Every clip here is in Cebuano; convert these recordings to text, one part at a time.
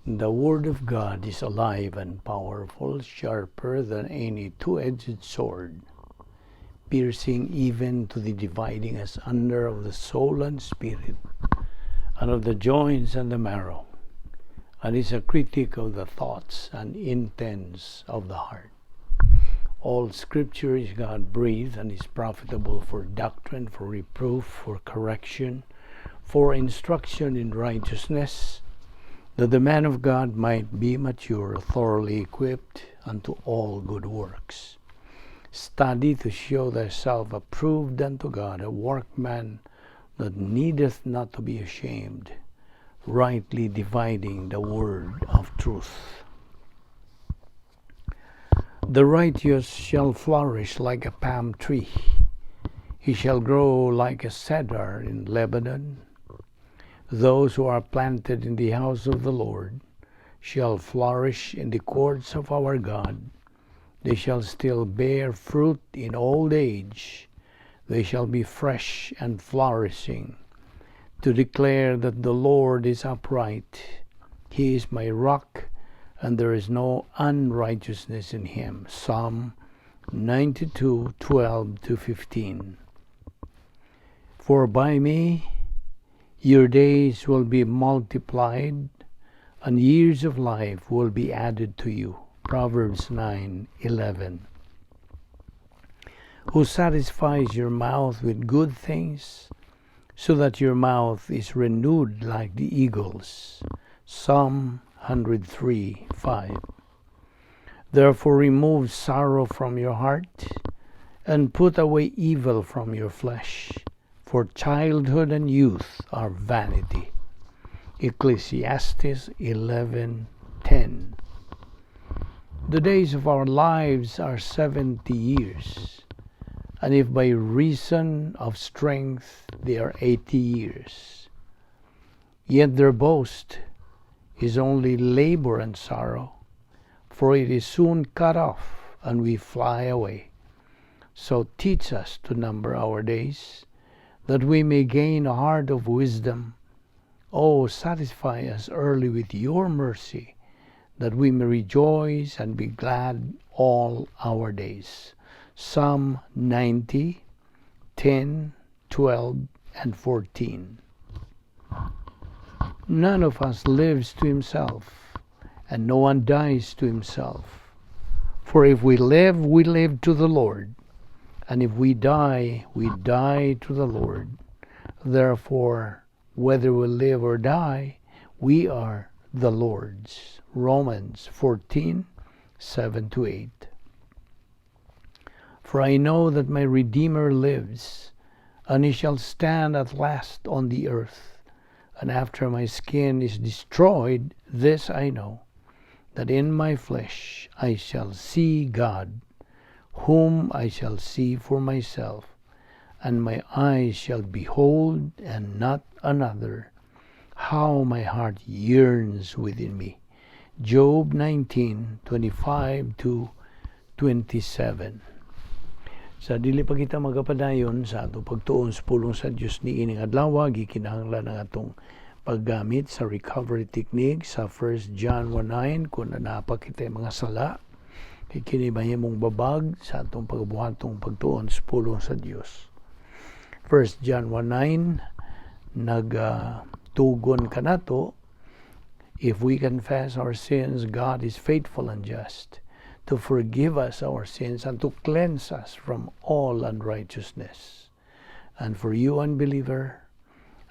The Word of God is alive and powerful, sharper than any two-edged sword, piercing even to the dividing asunder of the soul and spirit, and of the joints and the marrow, and is a critic of the thoughts and intents of the heart. All Scripture is God-breathed and is profitable for doctrine, for reproof, for correction, for instruction in righteousness, that the man of God might be mature, thoroughly equipped unto all good works. Study to show thyself approved unto God, a workman that needeth not to be ashamed, rightly dividing the word of truth. The righteous shall flourish like a palm tree. He shall grow like a cedar in Lebanon. Those who are planted in the house of the Lord shall flourish in the courts of our God. They shall still bear fruit in old age. They shall be fresh and flourishing, to declare that the Lord is upright. He is my rock, and there is no unrighteousness in him. Psalm 92:12-15. For by me your days will be multiplied, and years of life will be added to you. Proverbs 9:11. Who satisfies your mouth with good things, so that your mouth is renewed like the eagles. Psalm 103:5. Therefore remove sorrow from your heart, and put away evil from your flesh, for childhood and youth are vanity. Ecclesiastes 11:10. The days of our lives are 70 years, and if by reason of strength they are 80 years. Yet their boast is only labor and sorrow, for it is soon cut off, and we fly away. So teach us to number our days, that we may gain a heart of wisdom. Oh, satisfy us early with your mercy, that we may rejoice and be glad all our days. Psalm 90:10, 12, and 14. None of us lives to himself, and no one dies to himself. For if we live, we live to the Lord, and if we die, we die to the Lord. Therefore, whether we live or die, we are the Lord's. Romans 14:7-8. For I know that my Redeemer lives, and he shall stand at last on the earth. And after my skin is destroyed, this I know, that in my flesh I shall see God, whom I shall see for myself, and my eyes shall behold, and not another. How my heart yearns within me. Job 19:25-27. Sa dili pa kita magapadayon sa atong pagtuon sa pulong sa Dios niining adlaw, gikinahanglan ang atong paggamit sa recovery technique sa 1 John 1:9 kung naa pa kitay mga sala, kay kini mahimong babag sa atong pagbuhatong pagtuon sa pulong sa Dios. 1 John 1:9 nagtugon kanato, "If we confess our sins, God is faithful and just to forgive us our sins and to cleanse us from all unrighteousness." And for you, unbeliever,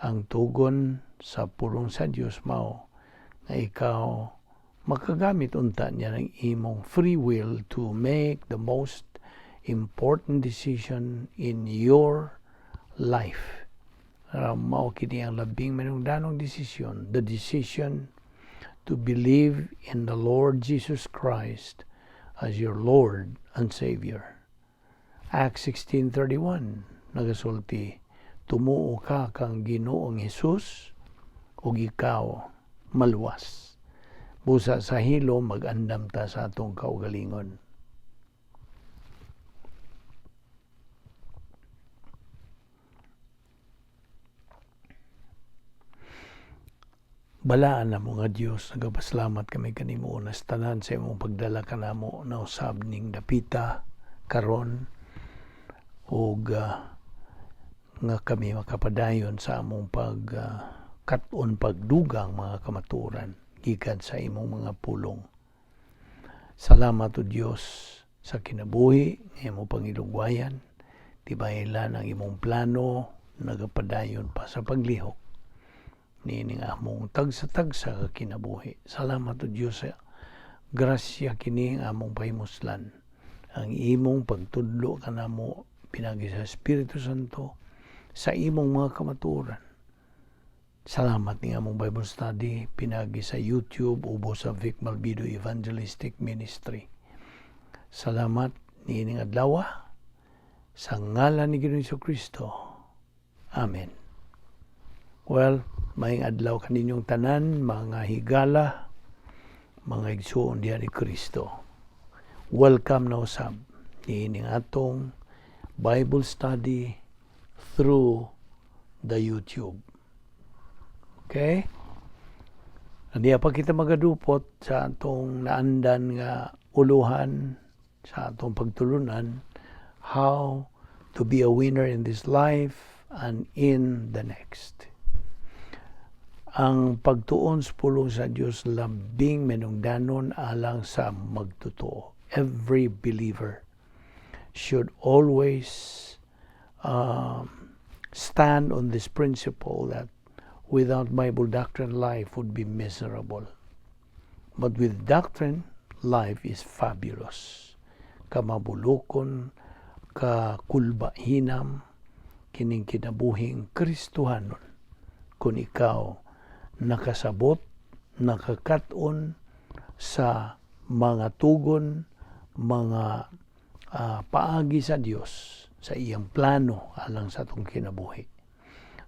ang tugon sa pulong sa Dios mao na ikaw makagamit unta niya ng imong free will to make the most important decision in your life. Mao kini ang labing manungdanong desisyon, the decision to believe in the Lord Jesus Christ as your Lord and Savior. Acts 16:31 nagasulti, "Tumuo ka kang Ginoong Hesus ug ikaw maluwas." Busa sa hilom, mag-andam ta sa atong kaugalingon. Balaan namo nga Dios, nagapasalamat kami kanimo una sa tanan sa imong pagdala kanamo na usab ning dapita karon ug nga kami makapadayon sa among pag kat-on, pagdugang mga kamatuoran gikan sa imong mga pulong. Salamat, O Dios, sa kinabuhi nga imong pangilugwayan. Tibahilan ang imong plano nagapadayon pa sa paglihok niining among tagsa-tagsa ka kinabuhi. Salamat, O Dios, sa grasya kini ang among pahimuslan. Ang imong pagtudlo kanamo pinagi sa Espiritu Santo sa imong mga kamatuoran. Salamat ning among Bible study pinagi sa YouTube ubos sa Vic Malvido Evangelistic Ministry. Salamat niining adlaw sa ngalan ni Ginoong Kristo. Amen. Well, maayong adlaw kaninyong tanan, mga higala, mga igsuon diha ni Kristo. Welcome na usab niining atong Bible study through the YouTube. Okay? Hindi pa kita magadupot sa atong naandan nga uluhan sa atong pagtulunan, how to be a winner in this life and in the next. Ang pagtuon sa pulong sa Dios labing menungdanon alang sa magtotoo. Every believer should always stand on this principle that without Bible doctrine, life would be miserable. But with doctrine, life is fabulous. Kamabulokon, kakulbahinam, kining kinabuhing Kristohanon. Kung ikaw nakasabot, nakakat-on sa mga tugon, mga paagi sa Dios sa iyang plano alang sa atong kinabuhi.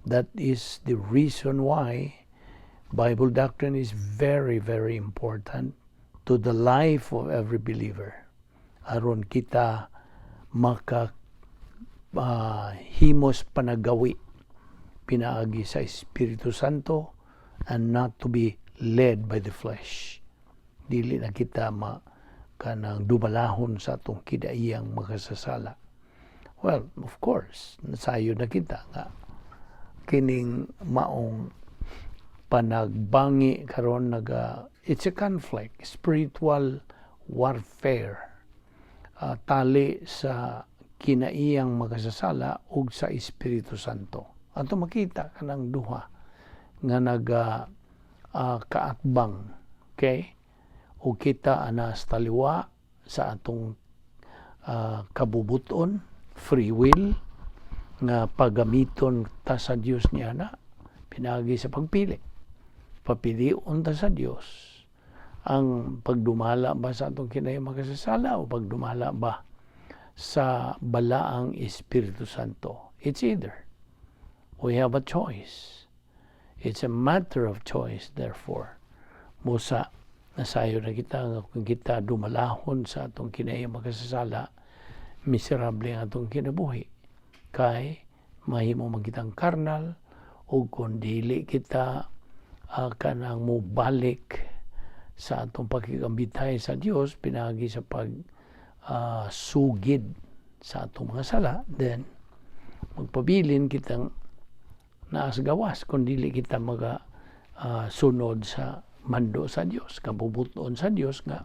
That is the reason why Bible doctrine is very, very important to the life of every believer. Aron kita maka himos panagawi pinaagi sa Espiritu Santo and not to be led by the flesh. Dili na kita ma kanang dumalahon sa atong kinaiyang makasasala. Well, of course, nasayo na kita nga kining maong panagbangi karon naga, it's a conflict, spiritual warfare, tali sa kinaiyang makasasala ug sa Espiritu Santo. Ato makita kanang duha nga naga kaatbang, okay? Ug kita ana sa taliwa sa atong kabubuton, free will, nga pagamiton ta sa Dios niya na pinagi sa pagpili. Papilion ta sa Dios ang pagdumala ba sa atong kinahiyang makasasala o pagdumala ba sa balaang Espiritu Santo. It's either. We have a choice. It's a matter of choice, therefore. Busa, nasayo na kita nga kung kita dumalahon sa atong kinahiyang makasasala, miserable ang atong kinabuhi. Kay, mahimo man kitang karnal, o kung dili kita kanang mubalik sa atong pakigambitay sa Dios pinagi sa pag sugid sa atong mga sala, then magpabilin kitang naa sa gawas kung dili kita maga sunod sa mando sa Dios, kabubuton sa Dios nga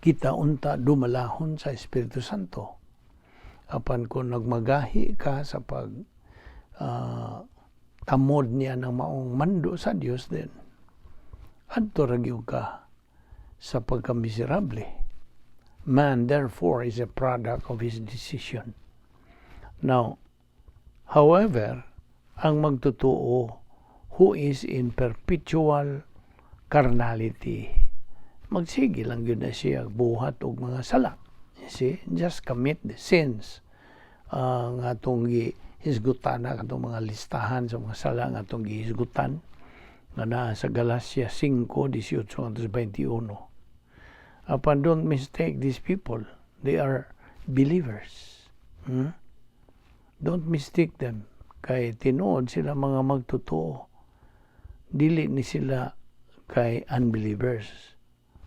kita unta dumalahon sa Espiritu Santo. Apan kung nagmagahi ka sa pag tamod niya ng maong mando sa Dios, then adto ra gyud ka sa pagkamiserable. Man, therefore, is a product of his decision. Now, however, ang magtotoo who is in perpetual carnality, magsige lang gyud na siya buhat og mga sala. You see, just commit the sins nga atong gihisgutan na, katong mga listahan sa mga sala nga atong gihisgutan nga naa sa Galacia 5:18-21. Apan don't mistake these people. They are believers. Don't mistake them. Kay tinuod sila mga magtotoo. Dili ni sila kay unbelievers,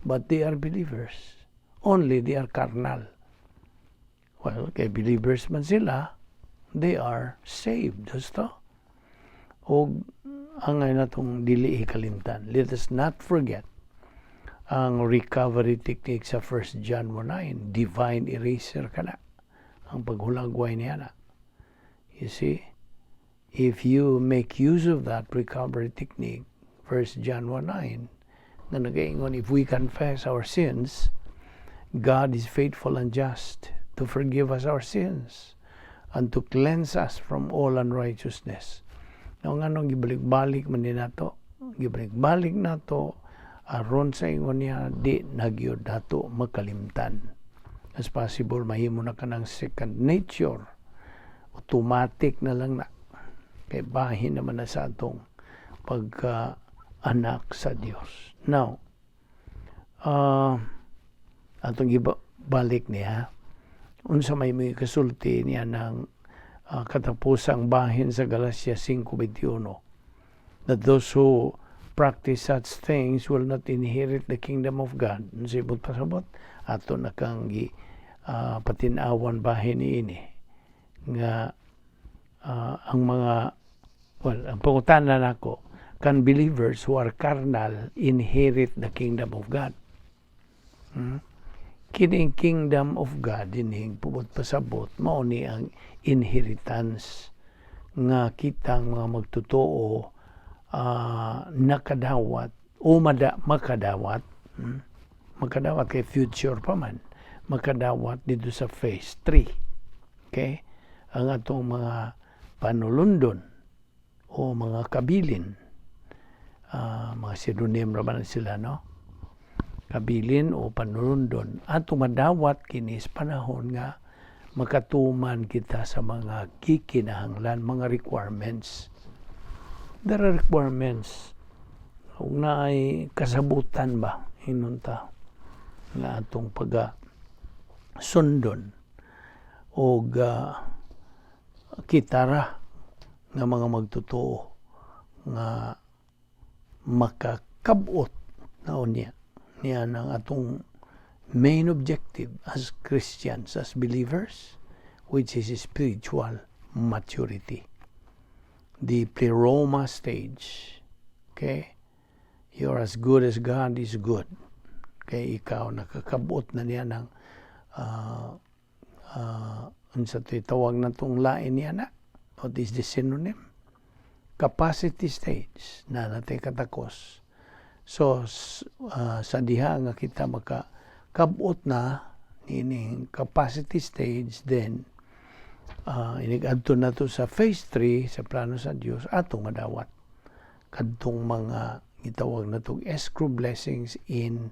but they are believers. Only they are carnal. Well, kay believers man sila, they are saved. Husto? O ang natong dili ikalimtan. Let us not forget ang recovery technique sa 1 John 1:9, divine eraser kana. Ang paghulagway niya na. You see, if you make use of that recovery technique, 1 John 1:9, nga nagaingon, if we confess our sins, God is faithful and just to forgive us our sins and to cleanse us from all unrighteousness. Now, nganong gibalik-balik man din nato? Gibalik-balik nato aron sa ingon niya di na gyud nato makalimtan. As possible, mahimo na kanang second nature. Automatic na lang na. Kay bahin naman na sa atong pagka anak sa Dios. Now, atong balik niya, unsa may may kasulti niya ng katapusang bahin sa Galatia 5:21, that those who practice such things will not inherit the kingdom of God. Unsa ibot pasabot? Ato na kang gi patinawan bahin niini nga ang mga, well, ang pangutana nako, can believers who are carnal inherit the kingdom of God? Hmm? Kining kingdom of God dining pubot pasabot mao ni ang inheritance nga kitang mga magtotoo nakadawat o makadawat, Makadawat kay future pa man, makadawat dito sa phase 3. Okay, ang atong mga panulundon o mga kabilin, mga synonym ra man sila, no? Kabilin o panulundon, atong madawat kini sa panahon nga makatuman kita sa mga gikinahanglan, mga requirements. There are requirements ug naay kasabutan ba inunta nga atong paga sundon og kita ra nga mga magtotoo nga makakabot na unya niya ng atong main objective as Christians, as believers, which is spiritual maturity. The pleroma stage. Okay? You're as good as God is good. Okay, ikaw nakakabot na niya ng unsa to'y tawag na tong lain niya na? What is the synonym? Capacity stage na natay katakos. So sa diha nga kita maka kabot na nining capacity stage, then inig-adto na to sa phase 3 sa plano sa Dios, atong madawat kadtong mga gitawag na tong escrow blessings in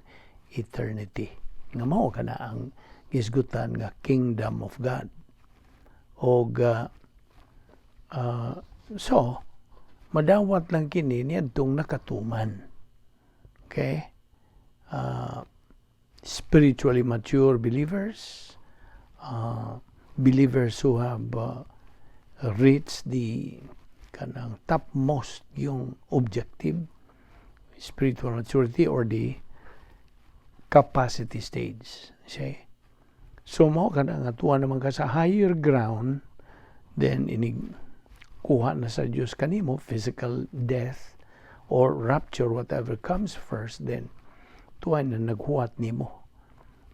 eternity nga mao kana ang gisgutan nga kingdom of God. Og so madawat lang kini niadtong nakatuman. Okay, spiritually mature believers, believers who have reached the kanang topmost yung objective, spiritual maturity or the capacity stage. See? So mo kana nga tuwa naman ka sa higher ground, then inig kuha na sa Dios kanimo, physical death or rapture, whatever comes first, then tuwa na naghuwat nimo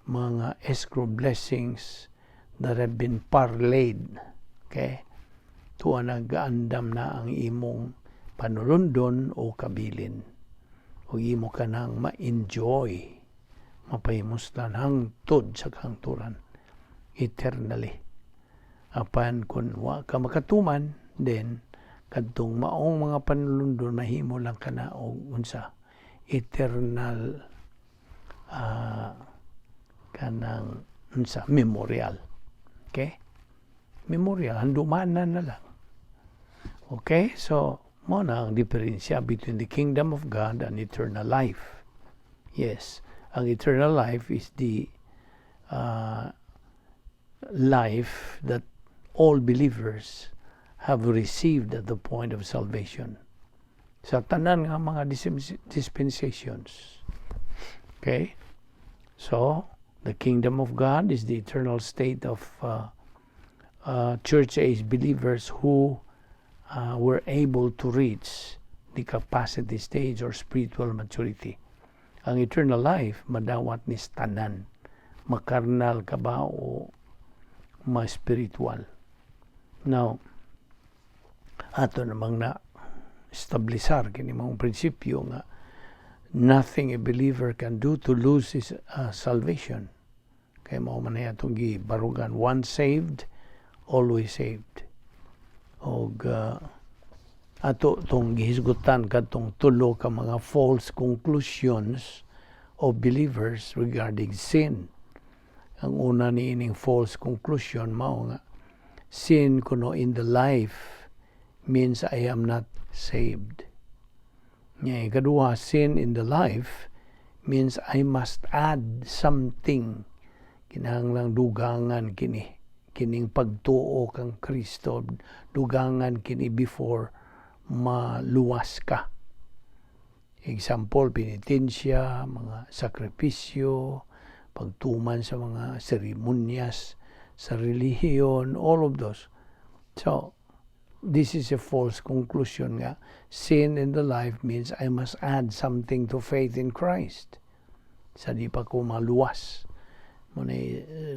mga escrow blessings that have been parlayed. Okay? Tuwa nagaandam na ang imong panulundon o kabilin. O imo ka nang ma-enjoy mapahimuslan hangtod sa kahangturan, eternally. Apan kung wa ka makatuman, then kadtong maong mga panulundon mahimo lang kana og unsa, eternal kanang unsa, memorial. Okay, memorial, handumanan na lang. Okay, so mo na ang diferensya between the kingdom of God and eternal life. Yes, ang eternal life is the life that all believers have received at the point of salvation. Sa tanan nga mga dispensations. Okay? So, the kingdom of God is the eternal state of church age believers who were able to reach the capacity stage or spiritual maturity. Ang eternal life, madawat ni tanan. Makarnal ka ba o ma-spiritual. Now, ato namang na establisar kini mga prinsipyo nga nothing a believer can do to lose his salvation. Kay mao man na atong gibarugan, once saved, always saved. Og ato tong gihisgutan kadtong tulo ka mga false conclusions of believers regarding sin. Ang una ni ining false conclusion mao nga sin kuno in the life means I am not saved. Nya ikaduha, sin in the life means I must add something. Kinahanglang dugangan kini kining pagtuo kang Kristo, dugangan kini before maluwas ka. Example, penitensya, mga sakripisyo, pagtuman sa mga seremonyas sa relihiyon, all of those. So, this is a false conclusion nga sin in the life means I must add something to faith in Christ sa di pa ko maluwas. Mao na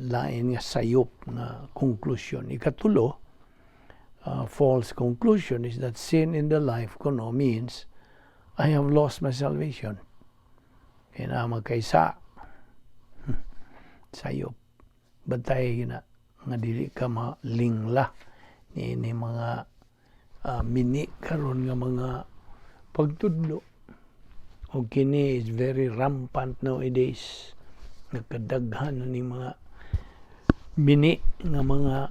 lain nga sayop nga conclusion. Ikatulo, false conclusion is that sin in the life kuno means I have lost my salvation. Kaya na magkaysa sayop. Bantay na nga dili ka malingla ni mga mini karon nga mga pagtudlo. O kini is very rampant nowadays. Nagkadaghan na ni mga mini nga mga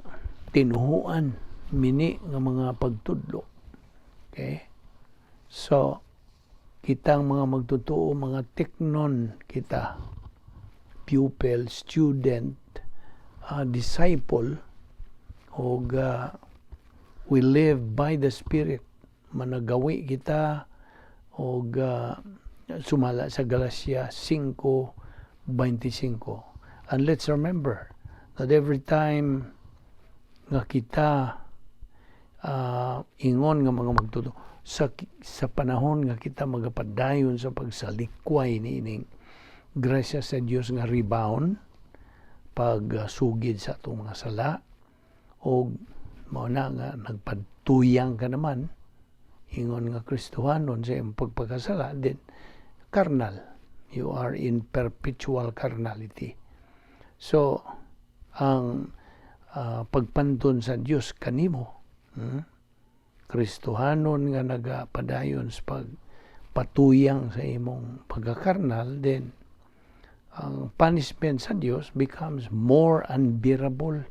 tinuhuan, mini nga mga pagtudlo. Okay? So, kitang mga magtotoo, mga teknon kita, pupil, student, disciple, og we live by the Spirit. Managawi kita og sumala sa Galatia 5:25. And let's remember that every time nga kita ingon nga mga magtotoo sa panahon nga kita magapadayon sa pagsalikway ni ining grasya sa Dios nga rebound, pagsugid sa atong mga sala, og mao na nga nagpadtuyang ka naman ingon nga Kristohanon sa imong pagpakasala, then carnal, you are in perpetual carnality. So ang pagpanton sa Dios kanimo, Kristohanon nga nagapadayon sa pagpatuyang sa imong pagkakarnal, then ang punishment sa Dios becomes more unbearable,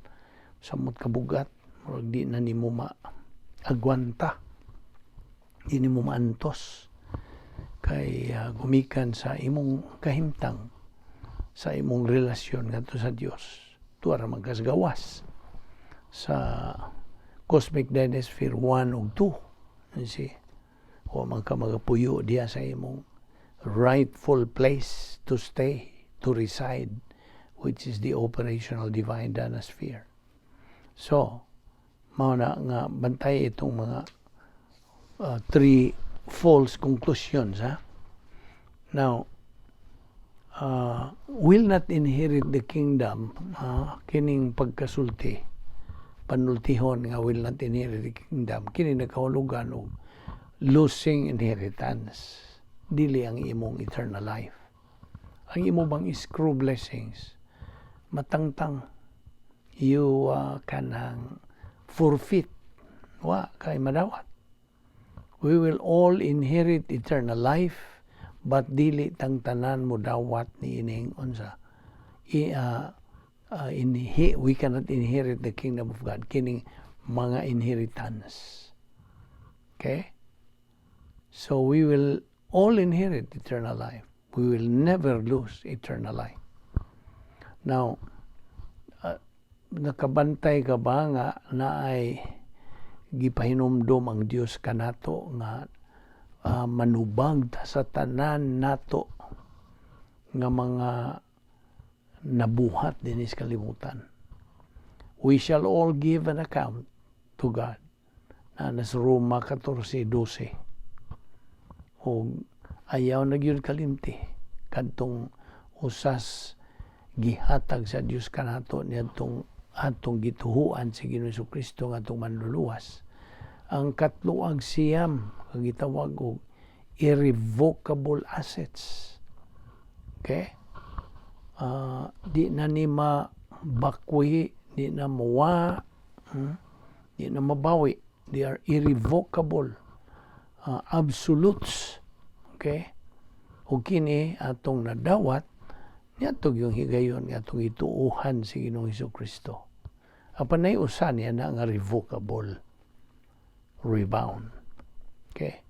samot kabugat, murag di na nimo maagwanta, di nimo maantos kay gumikan sa imong kahimtang, sa imong relasyon ngadto sa Dios, tuwa ra man kas gawas sa cosmic dynasphere 1 ug 2. You see, wa man ka magapuyo diya sa imong rightful place to stay, to reside, which is the operational divine dynasphere. So mao na nga bantay itong mga three false conclusions, ha. Now, will not inherit the kingdom, kining pagkasulti, panultihon nga will not inherit the kingdom, kini nagkahulugan og losing inheritance, dili ang imong eternal life. Ang imo bang screw blessings matangtang, you kanang forfeit, wa kay madawat. We will all inherit eternal life, but dili tang tanan mo dawat ni ining unsa i, we cannot inherit the kingdom of God, kining mga inheritance. Okay, so we will all inherit eternal life. We will never lose eternal life. Now, nakabantay ka ba nga naay gipahinumdom ang Dios kanato nga Manubag ta sa tanan nato nga mga nabuhat dinhi sa kalibutan. We shall all give an account to God. Na nasa Roma 14:12. O ayaw na gyud kalimti kadtong usas gihatag sa Dios kanato niadtong atong gituhuan sa Ginoong Kristo nga atong Manluluwas. Ang 39 ang gitawag og irrevocable assets. Okay? Di na ni mabakwi, di na muwa, Di na mabawi. They are irrevocable absolutes. Okay? O kini atong nadawat niadto yung higayon nga atong ituuhan si Ginoong Hesus Kristo. Apan nay usa niya na nga revocable rebound. Okay?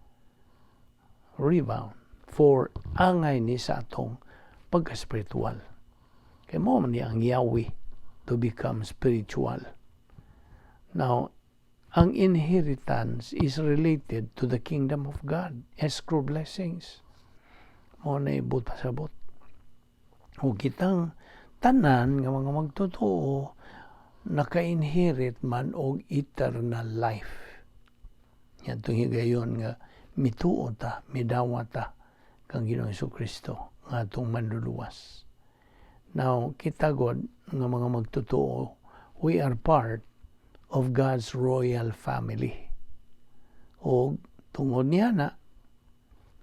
Rebound for angay ni sa atong pagka-spiritual. Kay mao man ni ang yawi to become spiritual. Now, ang inheritance is related to the kingdom of God. Escrow blessings. Mao na ibot pasabot. O kitang tanan nga mga magtotoo naka-inherit man og eternal life. Yatong higayon nga mituo ta, midawat ta kang Ginoong Kristo nga atong Manluluwas. Now, kita god nga mga magtotoo, we are part of God's royal family. O tungod niya na,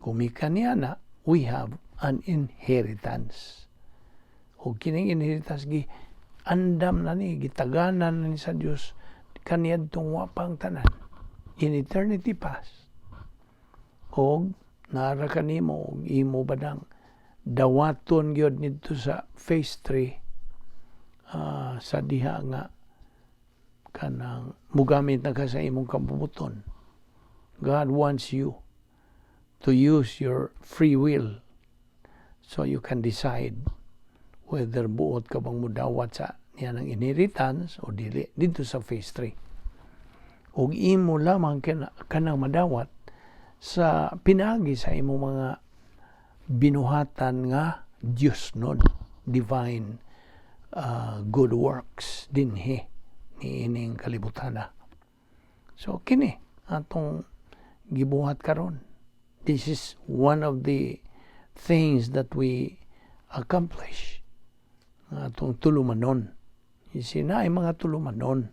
gumikan niya na, we have an inheritance. O kining inheritance gi andam na ni, gitaganan na ni sa Dios kaniadtong wa pang tanan in eternity past. Og nara kanimo og imo badang dawaton gyud nidto sa phase 3, sa diha nga kanang mugamit na ka sa imong kabubut-on. God wants you to use your free will so you can decide whether buot ka bang mudawat sa niya ng inheritance o dili dito sa phase 3. Ug imo lamang kanang madawat sa pinaagi sa imong mga binuhatan nga Dios nun, divine good works dinhi niining kalibutana. So kini atong gibuhat karon. This is one of the things that we accomplish. Atong tulumanon. You na ay mga tulumanon.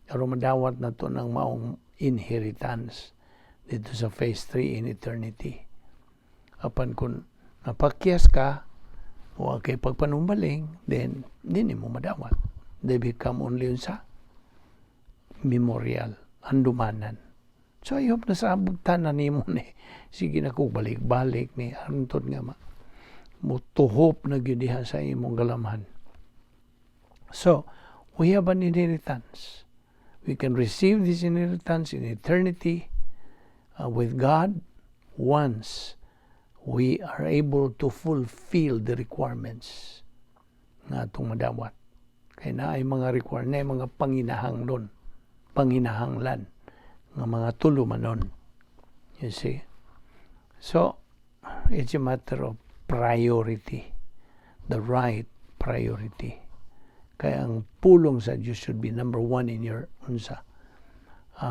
Pero madawat na to ng maong inheritance dito sa phase 3 in eternity. Apan kung napakyas ka, wa kay pagpanumbaling, then di mo madawat. They become only sa memorial, andumanan. So I hope nasabtan na nimo ni. Sige na ko balik-balik ni hantod nga ma mutuhop na gyud diha sa imong galamhan. So, we have an inheritance. We can receive this inheritance in eternity with God once we are able to fulfill the requirements nga atong madawat. Kay naay mga requirement, naay mga panginahanglan, panginahanglan nga mga tulumanon. You see? So, it's a matter of priority. The right priority. Kaya ang pulong sa Diyos should be number one in your unsa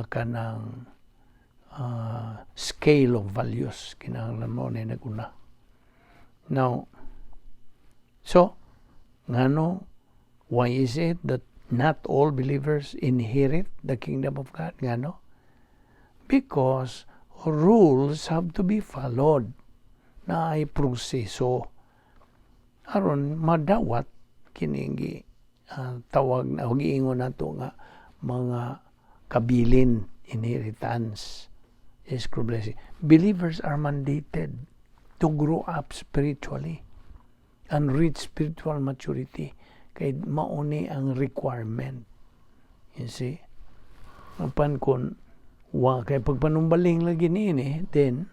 kanang scale of values. Kinahanglan mao na naguna. Now, so, ngano, why is it that not all believers inherit the kingdom of God? Ngano? Because rules have to be followed na ay proseso aron madawat kining tawag na o giingon nato nga mga kabilin, inheritance, escrow blessing. Believers are mandated to grow up spiritually and reach spiritual maturity kay mauni ang requirement. You see? Apan kung wa kay pagpanumbaling lagi niini, then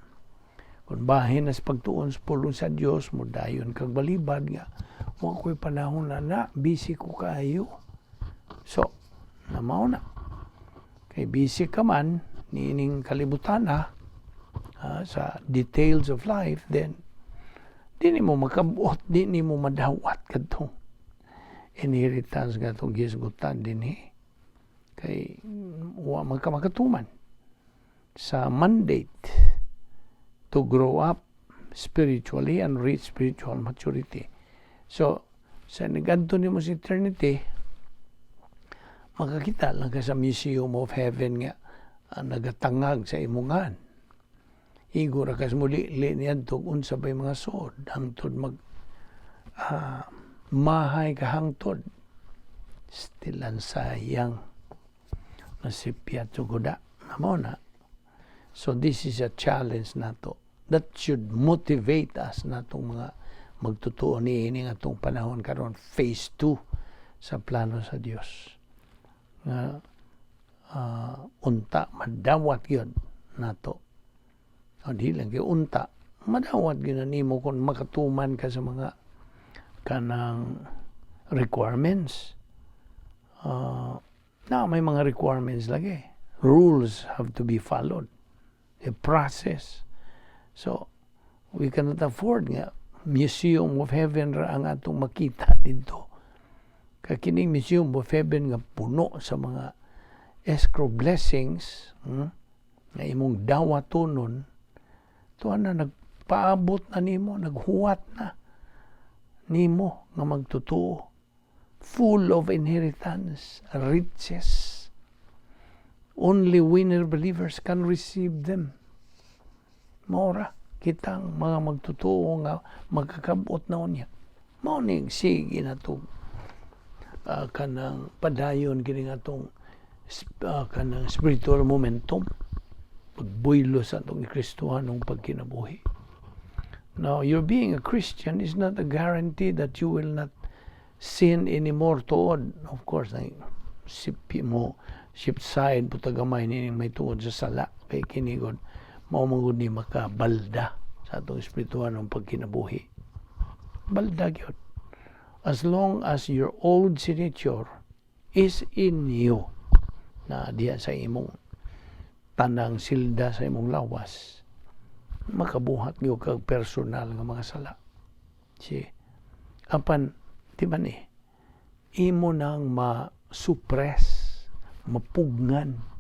kung bahin na sa pagtuon sa pulong sa Dios, mo dayon kag balibad nga wa ko'y panahon na na busy ko kaayo. So, na mao na. Kay busy ka man niining kalibutan, ha? sa details of life, then di nimo makabot, di nimo madawat kadtong inheritance nga atong gihisgutan dinhi kay wa man ka makatuman sa mandate to grow up spiritually and reach spiritual maturity. So, sa nagadto nimo sa eternity, makakita lang ka sa Museum of Heaven nga nagatangag sa imongan. Igo ra kas muli niadto unsa bay mga sod hangtod mag mahay ka hangtod. Still ang sayang nasipyat suguda na mao na. So this is a challenge nato that should motivate us natong mga magtutuo niini nga atong panahon karon, phase 2 sa plano sa Dios nga unta madawat gyud nato. O di lang kay unta madawat gyud na nimo kung makatuman ka sa mga kanang requirements, na may mga requirements lagi. Rules have to be followed, a process. So we cannot afford nga Museum of Heaven ra ang atong makita dito. Kay kining Museum of Heaven nga puno sa mga escrow blessings, nga imong dawatonon, tuwa na nagpaabot na nimo, naghuwat na nimo nga magtutuo, full of inheritance, riches. Only winner believers can receive them. Mora kitang mga magtutuo nga magkakabot na unya. Mao ning sige na to kanang padayon kini nga atong kanang spiritual momentum, pagbuylo sa atong Kristohanong pagkinabuhi. Now, your being a Christian is not a guarantee that you will not sin anymore tuod. Of course, ay, sipi mo, shift side po tagamay ni may tuod sa sala kay kinigod mao man gud ni makabalda sa atong espirituhanong pagkinabuhi. Balda gyud. As long as your old nature is in you, na diya sa imong tanang silda sa imong lawas, makabuhat gyud kag personal nga mga sala. Si apan di ba ni imo nang ma-suppress, mapugngan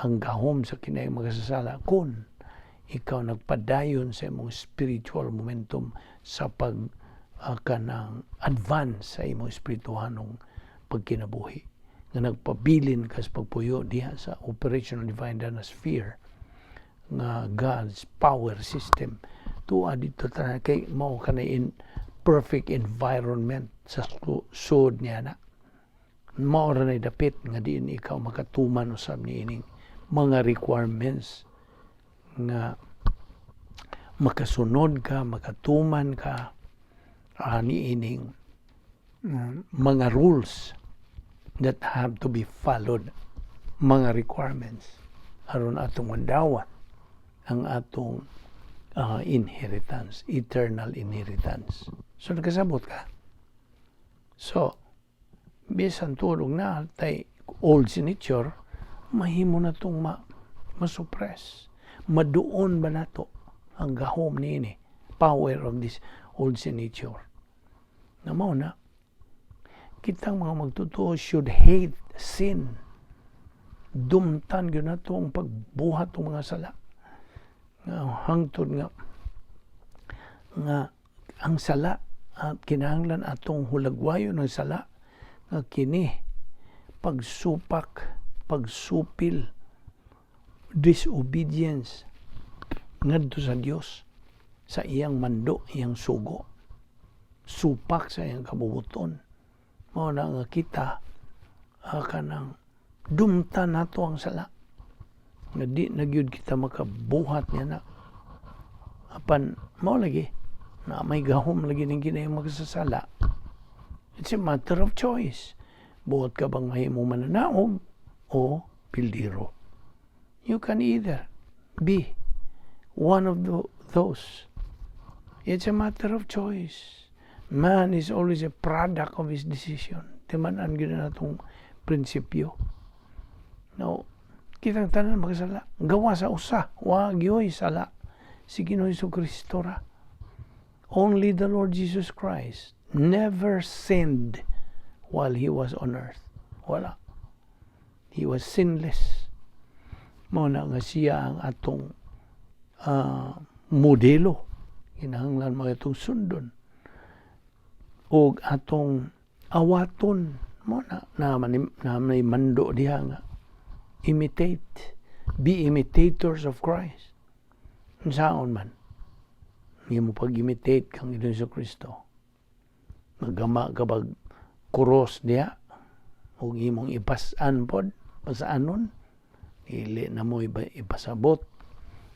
ang gahom sa kinahing makasasala kung ikaw nagpadayon sa imong spiritual momentum sa pag kanang advance sa imong espirituhanong pagkinabuhi nga nagpabilin ka sa pagpuyo diha sa operational divine dana sphere nga God's power system. Tuwa dito tanan kay mao ka na in perfect environment sa sud niya na mao ra na dapit nga diin ikaw makatuman usab niining mga requirements nga makasunod ka, makatuman ka niining mga rules that have to be followed, mga requirements aron atong mandawat ang atong inheritance, eternal inheritance. So nakasabot ka. So bisan tulog na tay old nature, mahimo na itong ma-suppress. Maduon ba nato ang gahom niini, power of this old nature. Na mao na kitang mga magtotoo should hate sin. Dumtan gyud nato ang pagbuhat ng mga sala. Nga hangtod nga ang sala at kinahanglan atong hulagwayon ng sala nga kini pagsupak, pagsupil, disobedience ngadto sa Dios, sa iyang mando, iyang sugo, supak sa iyang kabubuton. Mao na nga kita kanang dumtan nato ang sala nga di na gyud kita makabuhat niya na. Apan mao lagi na may gahom lagi ning kinahing magsasala. It's a matter of choice. Buot ka bang mahimong mananaog o pildiro? You can either be one of those. It's a matter of choice. Man is always a product of his decision. Timan-an gyud na natong prinsipyo. Now, Kitang tanan makasala. Gawa sa usa, wa gyoy sala. Si Ginoong Kristo ra. Only the Lord Jesus Christ never sinned while He was on earth. Wala. He was sinless. Mao na nga siya ang atong modelo. Kinahanglan mo itong sundon. O atong awaton mo na na, na may mando diha nga imitate, be imitators of Christ. Unsaon man mo pag-imitate kang Ginoong Kristo? Magama ka bag kuros diha ug imong ipas-an pod, pasanon? Dili na mo ipasabot.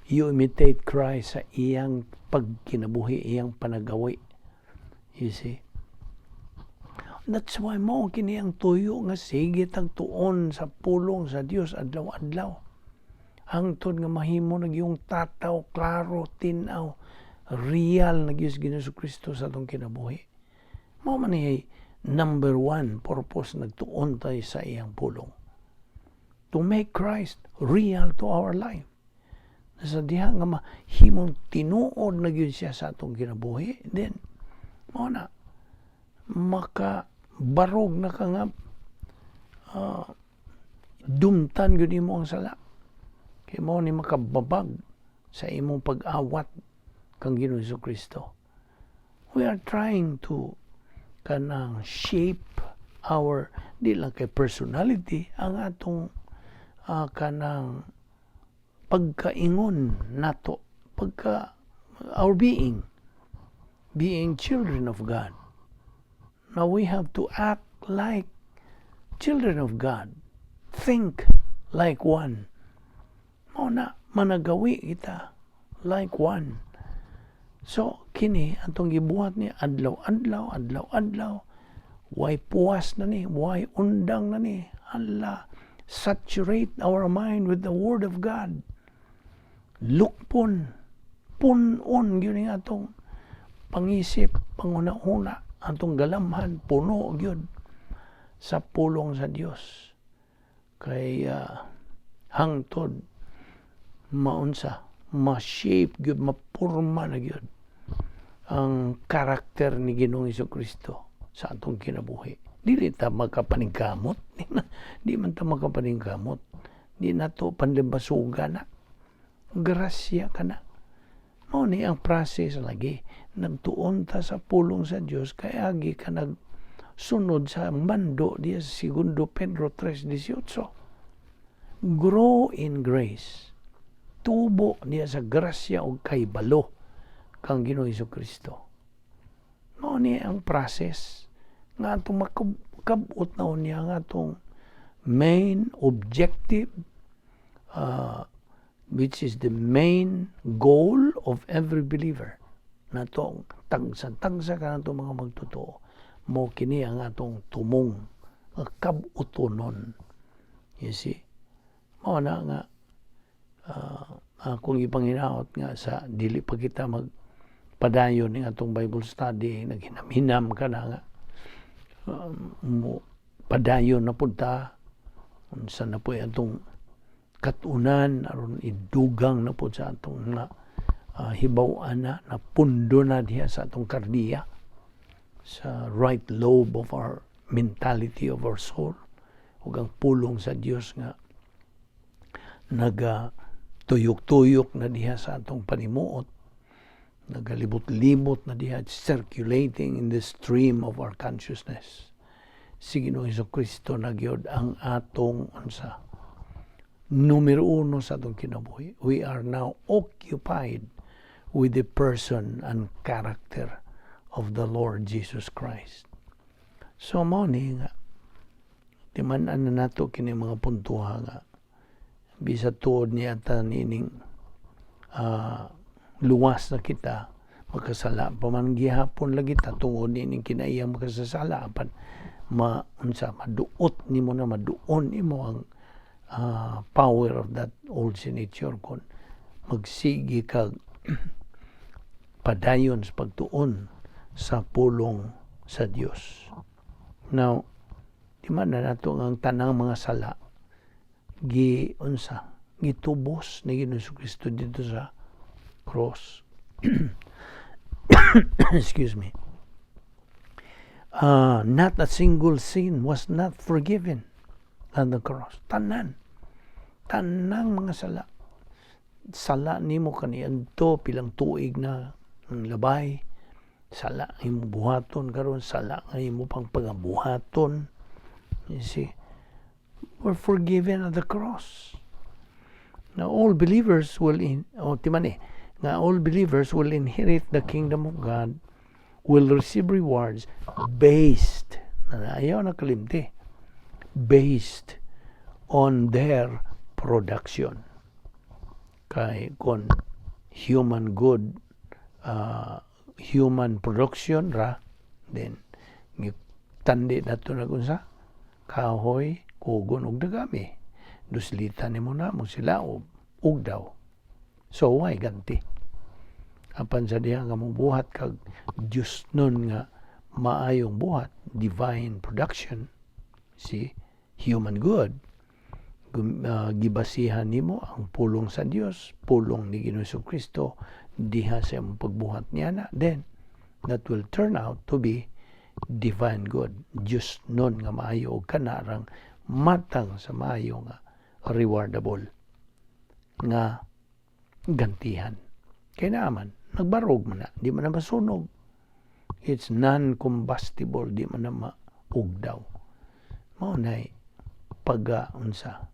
You imitate Christ sa iyang pagkinabuhi, iyang panagawi, you see? That's why mo kini ang tuyo nga sige tag tuon sa pulong sa Dios adlaw-adlaw. Hangtod nga mahimo na yung tataw, klaro, tin-aw, real na gyud Ginoong Kristo sa atong kinabuhi. Mao man ni number one purpose nagtuon tayo sa iyang pulong. To make Christ real to our life. Sa diha nga mahimong tinuod na gyud siya sa atong kinabuhi, then mao na maka barog na ka nga dumtan gyud nimo ang sala. Kay mao ni makababag sa imong pag-awat kang Ginoong Kristo. We are trying to kanang shape our, di lang kay personality, ang atong kanang pagkaingon nato, pagka our being, being children of God. Now we have to act like children of God, think like one. Mao na managawi kita like one. So kini atong gibuhat ni adlaw-adlaw, adlaw-adlaw. Way puwas na ni, way undang na ni. Allah, saturate our mind with the Word of God. Lukpon, punon gyud ni atong pangisip, panguna-una, atong galamhan, puno gyud sa pulong sa Dios. Kay hangtod maunsa, ma-shape gyud, mapurma na gyud ang karakter ni Ginoong Kristo sa atong kinabuhi. Dili ta makapaningkamot. Di man ta makapaningkamot. Di na to panlimbasuga na. Grasya ka na. Mao ni ang process lagi. Nagtuon ta sa pulong sa Dios kay agi ka nagsunod sa mando diya sa Segundo Pedro 3:18. Grow in grace. Tubo niya sa grasya og kaybalo kang Ginoong Kristo. Mao ni ang process nga atong makabot na niya nga atong main objective, which is the main goal of every believer natong tagsa-tagsa ka nato mga magtotoo. Mo kini ang atong tumong kabutonon, you see? Mao na nga akong ipanginaot nga sa dili pa kita mag padayon ning atong Bible study, naghinam-hinam ka na nga mo padayon na pud ta, unsa na po atong katunan aron idugang na pud sa atong na hibaw-an na napundo na diha sa atong kardiya, sa right lobe of our mentality, of our soul, ug ang pulong sa Dios nga naga tuyok-tuyok na diha sa atong panimuot, nagalibot-libot na diha, circulating in the stream of our consciousness. Si Ginoong Kristo na gyud ang atong unsa, numero uno sa atong kinabuhi. We are now occupied with the person and character of the Lord Jesus Christ. So mao ni nga timan-an na nato kini mga puntuha nga bisa tuod niya ta nining luwas na kita, makasala pa man gihapon lagi ta tungod nining kinaiyang makasasala, apan ma unsa, maduot nimo na, maduon nimo ang power of that old sin nature kon magsigi kag padayon sa pagtuon sa pulong sa Dios. Now, di man na nato ang tanang mga sala. Gi unsa, gitubos ni Ginoong Kristo didto sa cross. Excuse me. Not a single sin was not forgiven on the cross. Tanan. Tanang mga sala. Sala nimo kaniadto pilang tuig na ang labay. Sala imo buhaton karon, sala nga imo pang pagabuhaton. You see? Were forgiven at the cross. Now all believers will in, oh, timan eh, nga all believers will inherit the kingdom of God, will receive rewards based, na ayaw na kalimti, based on their production. Kay kon human good, human production ra, then tandi na to na unsa, kahoy, kugon ug dagami. Duslitan nimo na mo sila og daw. So why ganti? Apan sa diha nga mobuhat kag Dios nun nga maayong buhat, divine production, see, human good, gibasihan nimo ang pulong sa Dios, pulong ni Ginoong Kristo diha sa imong pagbuhat niya na, then that will turn out to be divine good. Dios nun nga maayo og kanarang matang sa maayo nga rewardable nga gantihan. Kay naaman, nagbarog man na, di man na masunog. It's non-combustible, di man na maugdaw. Mao na pag unsa,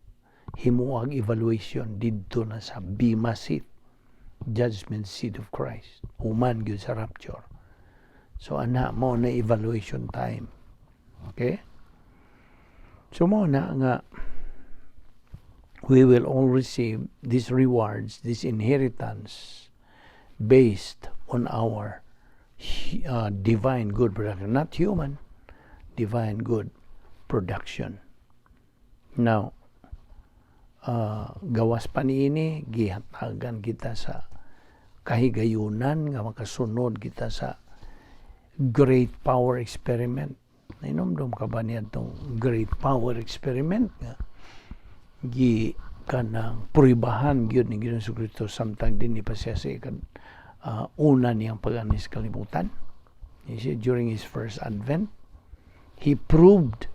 himuag evaluation didto na sa Bema seat, judgment seat of Christ, human gyud sa rapture. So ana mo na evaluation time. Okay? So mo na nga we will all receive these rewards, this inheritance based on our divine good production, not human, divine good production. Now, gawas pa niini, gihatagan kita sa kahigayunan nga makasunod kita sa great power experiment. Nainomdom ka ba niya itong great power experiment nga gi kanang pruibahan gyud ni Ginoong Kristo samtang dinhi pa siya sa una niyang pag-anhi sa kalibutan? You see, during his first advent, he proved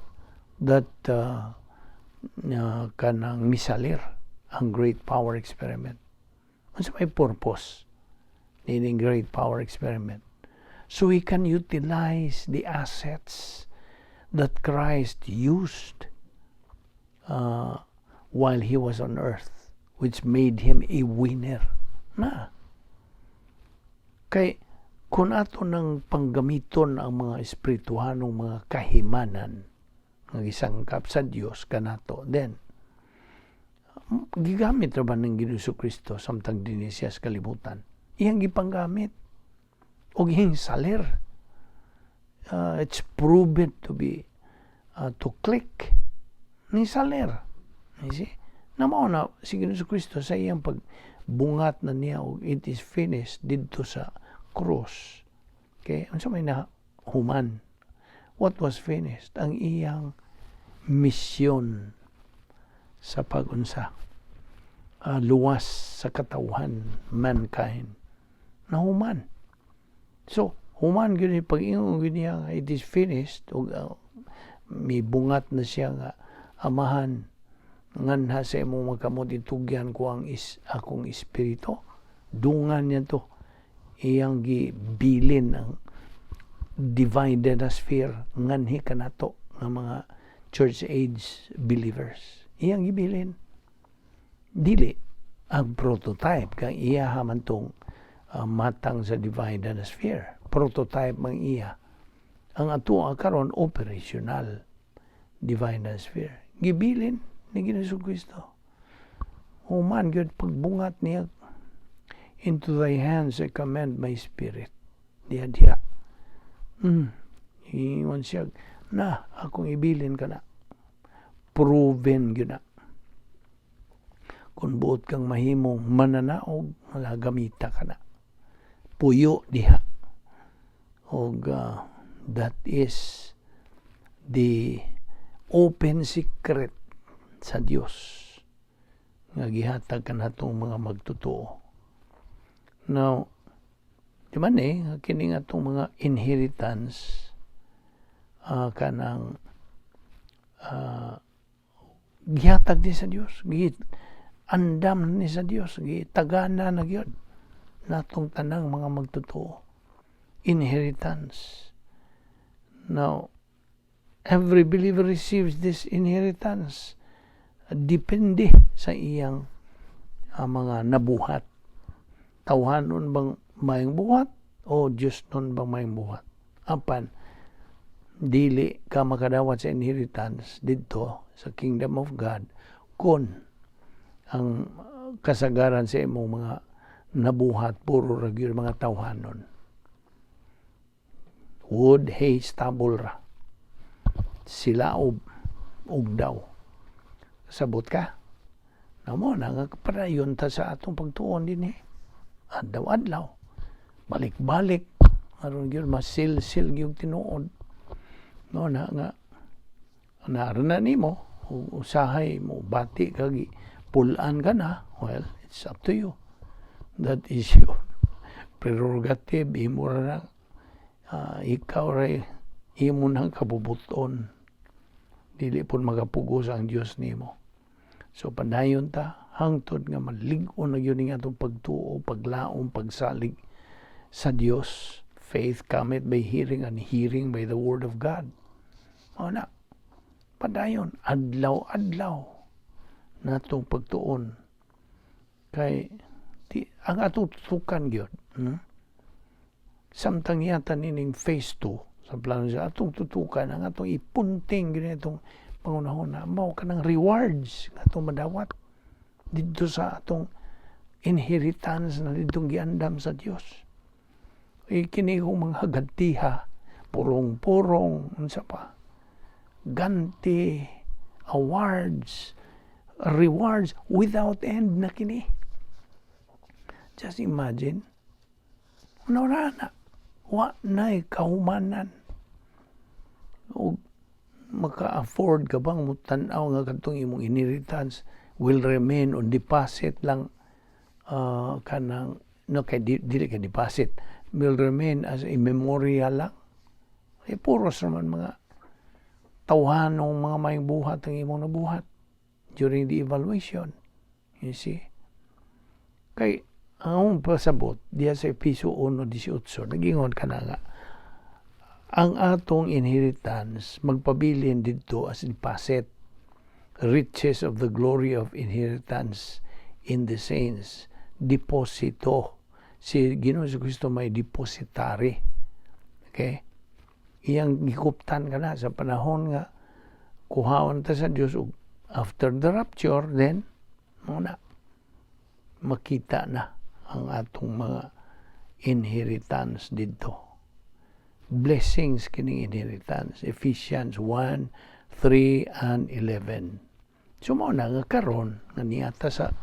that kanang misalir ang great power experiment. Unsa may purpose nining great power experiment? So we can utilize the assets that Christ used while he was on earth, which made him a winner. Na. Kay kung ato nang panggamiton ang mga espirituhanong mga kahimanan nga gisangkap sa Dios kanato, then gigamit ra ba ng Ginoong Kristo samtang dinhi siya sa kalibutan? Iyang gipanggamit og iyang salir. It's proven to be to click ni salir. You see? Na mao na si Ginoong Kristo sa iyang pagbungat na niya og "It is finished" didto sa cross. Okay? Unsa may na human? What was finished? Ang iyang misyon sa pagunsa, luwas sa katawhan, mankind, nahuman. So human gyud pag-ingon gyud niya nga "It is finished" ug mibungat na siya nga, "Amahan, nganha sa imong mga kamot itugyan ko ang akong espiritu," dungan niya to, iyang gibilin ang divine sphere nganhi kanato nga mga church age believers. Iyang gibilin, dili ang prototype kang iya man tong matang sa divine sphere, prototype mang iya. Ang ato karon, operational divine sphere. Gibilin ni Ginoong Kristo. Human gyud pagbungat niya, "Into thy hands I commend my spirit." Diha diha. Ingon siya, na, akong ibilin ka na. Proven gyud na. Kung buot kang mahimong mananaog, wala gamita ka na. Puyo diha. Og that is the open secret sa Dios. Nga gihatag kanatong mga magtotoo. Now, di man eh, kini nga atong mga inheritance kanang gihatag ni sa Dios, gi andam ni sa Dios, gitagana na gyud natong tanang mga magtotoo. Inheritance. Now, every believer receives this inheritance. Depende sa iyang mga nabuhat. Tawhanon bang maayong buhat o Diosnon bang maayong buhat? Apan, dili ka makadawat sa inheritance didto sa kingdom of God kung ang kasagaran sa imong mga nabuhat puro ra gyud mga tawhanon. Wood, hay, stubble ra. Silaob ug daw. Sabot ka? Namo na nga padayon ta sa atong pagtuon dinhi. Adlaw-adlaw. Balik-balik aron gyud masilsil gyud tinuod. No na nga naara na nimo, usahay mo bati ka, gi pulan ka na, well, it's up to you. That is your prerogative. Imo ra na, ikaw ra imo nang kabubuton. Dili pud magapugos ang Dios nimo. So padayon ta hangtod nga malig-on na gyud ning atong pagtuo, paglaom, pagsalig sa Dios. Faith cometh by hearing, and hearing by the word of God. Mao na. Padayon, adlaw-adlaw natong pagtuon. Kay di, ang atong tutukan gyud, Samtang yata nining phase 2 sa plano sa atong tutukan, ang atong ipunting gyud itong pangunahon na mao kanang rewards nga atong madawat didto sa atong inheritance na ditong giandam sa Dios. E kini kong mga gantiha, purong-purong, unsa pa, ganti, awards, rewards without end na kini. Just imagine, wala na, wa na'y kahumanan. O maka-afford ka bang mutan-aw nga kadtong imong inheritance will remain on deposit lang, kanang no kay di, dili kay deposit, will remain as a memorial lang? Eh puros naman mga tawhanong mga maayong buhat ang imong nabuhat during the evaluation, you see. Kay ang among pasabot diya sa Episo 1:18, nagingon ka na nga ang atong inheritance magpabilin didto as deposit, riches of the glory of inheritance in the saints. Deposito si Ginoo Kristo, may depositary. Okay, iyang gikuptan ka na sa panahon nga kuhaon ta sa Dios ug after the rapture, then mao na makita na ang atong mga inheritance didto. Blessings kining inheritance. Ephesians 1, 3 and 11. So mao na nga karon nga niata sa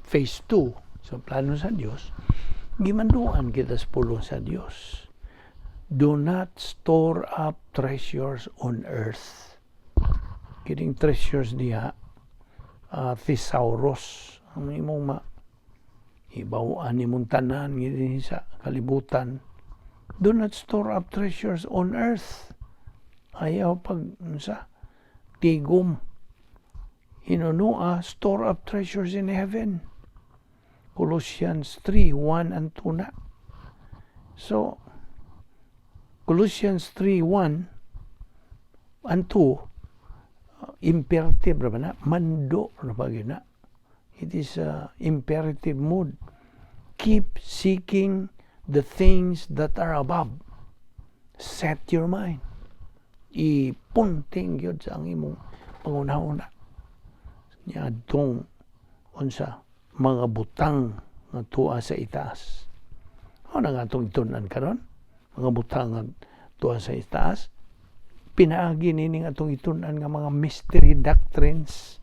phase 2 sa plano sa Dios, gimanduan kita sa pulong sa Dios. Do not store up treasures on earth. Kining treasures diha, thesaurus, ang imong ma ibaw-an nimong tanan ngini sa kalibutan. Do not store up treasures on earth. Ayaw pag sa tigom. Hinunua, store up treasures in heaven. Colossians 3, 1 and 2 na. So, Colossians 3, 1 and 2, imperative ra ba na? Mando ra ba gyud na? It is a imperative mood. Keep seeking the things that are above. Set your mind. Ipunting gyud sa ang imong pangunahuna. Niadtong unsa mga butang nga tuwa sa itaas. Ano nga atong itun-an karon? Mga butang nga tuwa sa itaas. Pinaagi nining atong itun-an nga mga mystery doctrines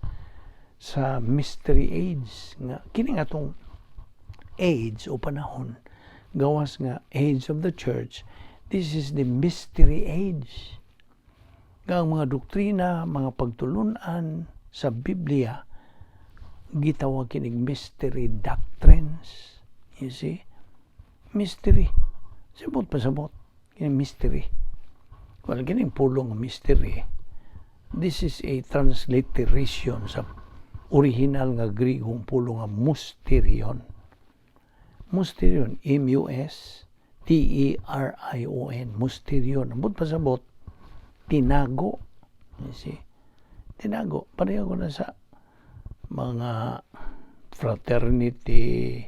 sa mystery age nga kini nga atong age o panahon, gawas nga age of the church, this is the mystery age nga ang mga doktrina, mga pagtulunan sa Biblia. Gitawag kinig mystery doctrines. You see? Mystery. Sabot pasabot. Kini mystery. Well, kining pulong mystery. This is a transliteration sa original nga Grigong pulong nga musterion. Musterion, musterion, musterion. Ambot pasabot, tinago. You see? Tinago. Pareho ko na sa mga fraternity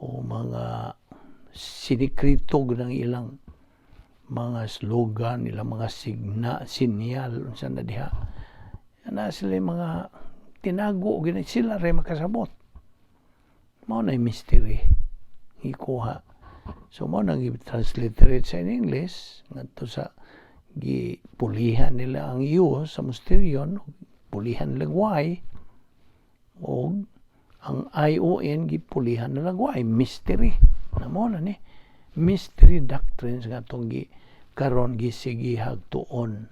o mga sinikritog ng ilang mga slogan, ilang mga signa, sinyal, unsa na diha. Na sila yung mga tinago, gina sila rin makasabot. Mao na yung mystery. Ikuha. So mao nang i-transliterate sa in English ngadto sa gipulihan nila ang U sa musterion, pulihan nila Y, og ang ION gipulihan nila Y, mystery. Na mo na ni mystery doctrines nga atong gi karon gisigihag tuon.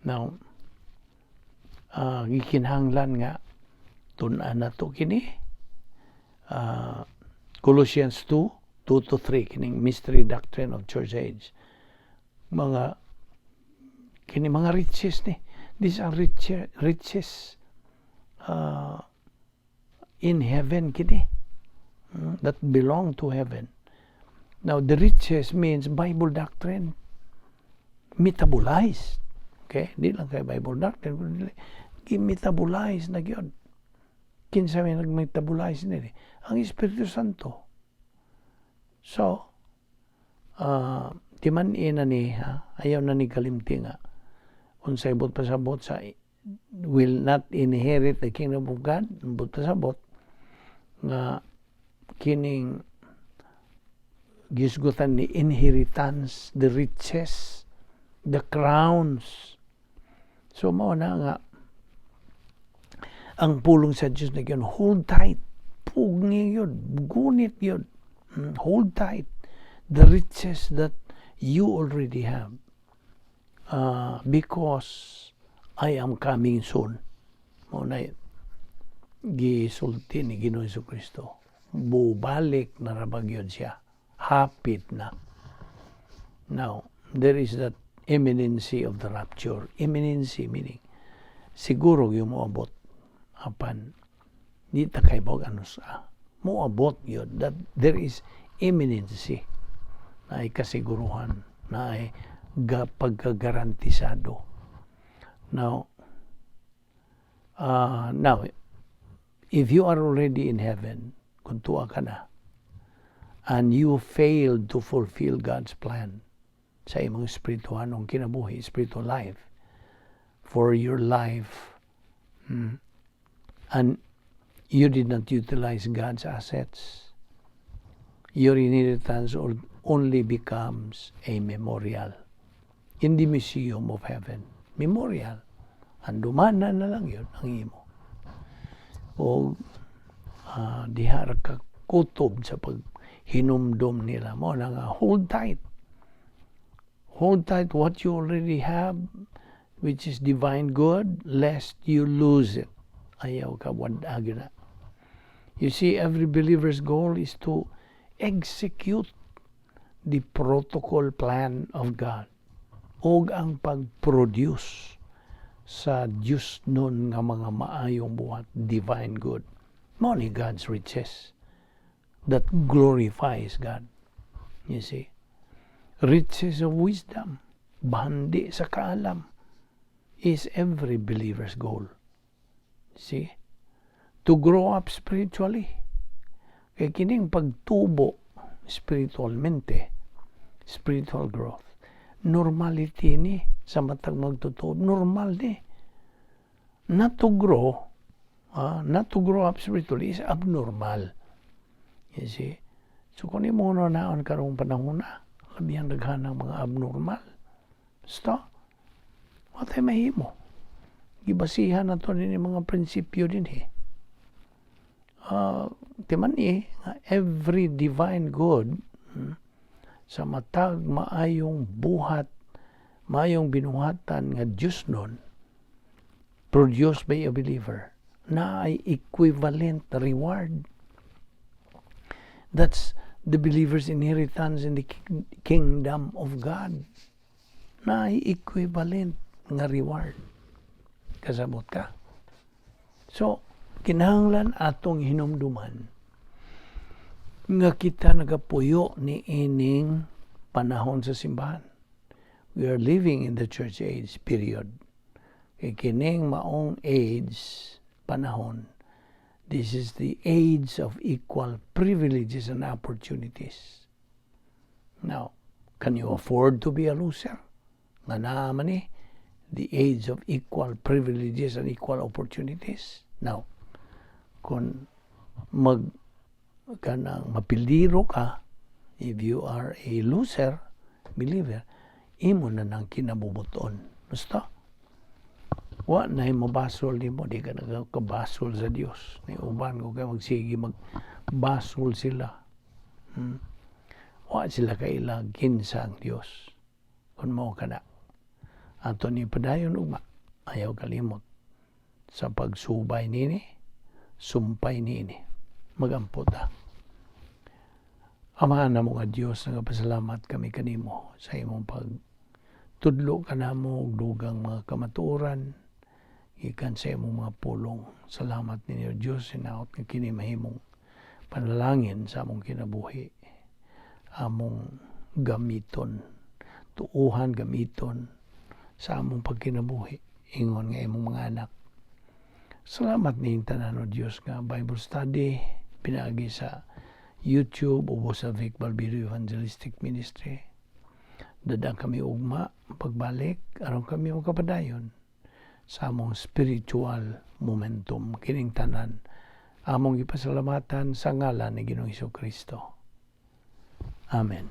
Now, gikinahanglan nga tun-an nato kini. Colossians 2, 2 to 3, kining mystery doctrine of church age. Mga kini mga riches ni. These are riches in heaven kini. That belong to heaven. Now, the riches means Bible doctrine metabolized. Okay? Di lang kay Bible doctrine, kundi gi-metabolize na gyud. Kinsa may nag-metabolize nini? Ang Espiritu Santo. So, timan-i na ni, ha? Ayaw na ni kalimti nga unsay buot pasabot sa will not inherit the kingdom of God. Buot pasabot nga kining gisgutan ni inheritance, the riches, the crowns. So mao na nga ang pulong sa Dios na yun, hold tight, pugni yun, gunit yun. Hold tight the riches that you already have because I am coming soon. Mao na gisulti ni Ginoo Kristo. Bubalik na ra gyud siya. Hapit na. Now, there is that imminency of the rapture. Imminency meaning siguro yung moabot apan di ta kay ano sa moabot yun, that there is imminency na ay kasiguruhan na ay pagkagarantisado. Now, if you are already in heaven, kung tuwa ka na, and you failed to fulfill God's plan sa imong espirituhanong kinabuhi, spiritual life, for your life, and you did not utilize God's assets, your inheritance only becomes a memorial in the museum of heaven. Memorial. Andumanan na lang yun ang imo. O diha ra ka kutob sa paghinumdom nila mo na nga hold tight. Hold tight what you already have, which is divine good, lest you lose it. Ayaw ka wad na. You see, every believer's goal is to execute the protocol plan of God og ang pag-produce sa Diyos nun nga mga maayong buhat, divine good. Mao ni God's riches that glorifies God. You see? Riches of wisdom, bandi sa kaalam, is every believer's goal. See? To grow up spiritually. Kay kining pagtubo spiritualmente, spiritual growth, normality ni sa matag magtotoo, normal ni. Not to grow up spiritually is abnormal. You see? So kung imo naon karong panahon na, labihan daghan ng mga abnormal. Basta, wa tay mahimo. Gibasihan na to ni mga prinsipyo din eh. Timan eh, nga every divine good, sa matag maayong buhat, maayong binuhatan nga Diyos nun, produced by a believer. Naay equivalent reward. That's the believer's inheritance in the kingdom of God. Naay equivalent nga reward. Kasabot ka? So, kinahanglan atong hinumduman nga kita nagapuyo ni ining panahon sa simbahan. We are living in the church age period. Kay kining maong age, panahon, this is the age of equal privileges and opportunities. Now, can you afford to be a loser? Nga naa man ni, the age of equal privileges and equal opportunities. Now, kung mag kanang mapildiro ka, if you are a loser believer, imo na nang kinabubuton. Basta, wa na mabasol nimo, di ka nagkabasol sa Dios. Ni uban ko kay magsige magbasol sila. Wa sila kaila kinsa ang Dios. Kung mao kana. Ato ni padayon ugma, ayaw kalimot sa pagsubay nini, sumpay nini. Magampo ta. Amahan namo nga Dios, nagapasalamat kami kanimo sa imong pag tudlo kanamo og dugang mga kamatuoran gikan sa imong mga pulong. Salamat ninyo, Dios, hinaot nga kini mahimong panalangin sa among kinabuhi. Among gamiton, tuuhan gamiton sa among pagkinabuhi ingon nga imong mga anak. Salamat ning tanan, o Dios, nga Bible study pinaagi sa YouTube o sa Vic Balbido Evangelistic Ministry. Dada kami ugma pagbalik aron kami makapadayon sa among spiritual momentum. Kining tanan among gipasalamatan sa ngalan ni Ginoong Kristo. Amen.